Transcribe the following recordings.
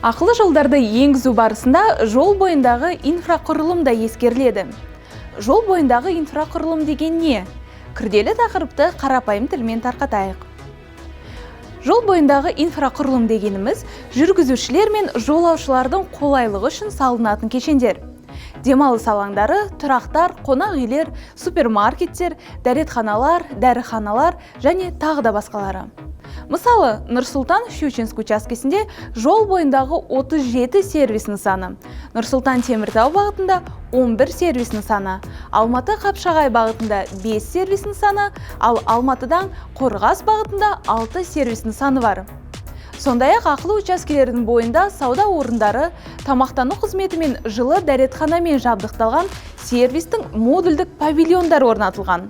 Ақылы жолдарды енгізу барысында жол бойындағы инфрақұрылым да ескеріледі. Жол бойындағы инфрақұрылым деген не? Күрделі тақырыпты қарапайым тілмен тарқатайық. Жол бойындағы инфрақұрылым дегеніміз – жүргізушілер мен жолаушылардың қолайлығы үшін салынатын кешендер. Демалыс алаңдары, тұрақтар, қонақ үйлер, супермаркеттер, дәретханалар, дәріханалар және тағы да басқалары. Мысалы, Нұрсұлтан Щучинск учаскесінде жол бойындағы 37 сервис нысаны, Нұрсұлтан Теміртау бағытында 11 сервис нысаны, Алматы Қапшағай бағытында 5 сервис нысаны, ал Алматыдан Қорғас бағытында 6 сервис нысаны бар. Сондай-ақ ақылы учаскелердің бойында сауда орындары, тамақтану қызметі мен жылы дәретханамен жабдықталған сервистің модульдік павильондар орнатылған.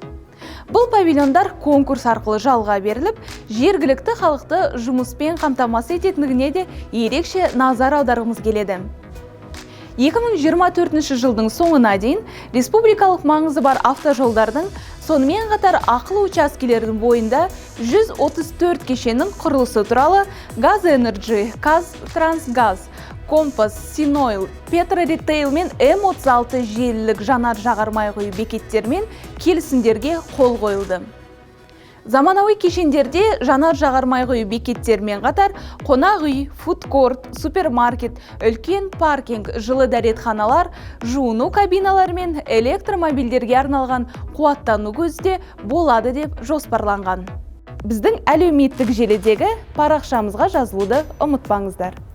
Бұл павильондар конкурс арқылы жалға беріліп, жергілікті халықты жұмыспен қамтамасыз ететіндігіне де ерекше назар аударғымыз келеді. 2024 жылдың соңына дейін республикалық маңызы бар автожолдардың, сонымен қатар ақылы учаскелердің бойында 134 кешеннің құрылысы туралы Газ Энерджи, КазТрансГаз, Компас, Синойл, Петро Ритейл мен М36 желілік жанар жағармай құю бекеттермен келісімдерге қол қойылды. Заманауи кешендерде жанар жағармай құю бекеттерімен қатар қонақ үй, фудкорт, супермаркет, үлкен паркинг, жылы дәретханалар, жуыну кабиналары мен электромобильдерге арналған қуаттану көзі де болады деп жоспарланған. Біздің әлеуметтік желідегі парақшамызға жазылуды ұмытпаңыздар.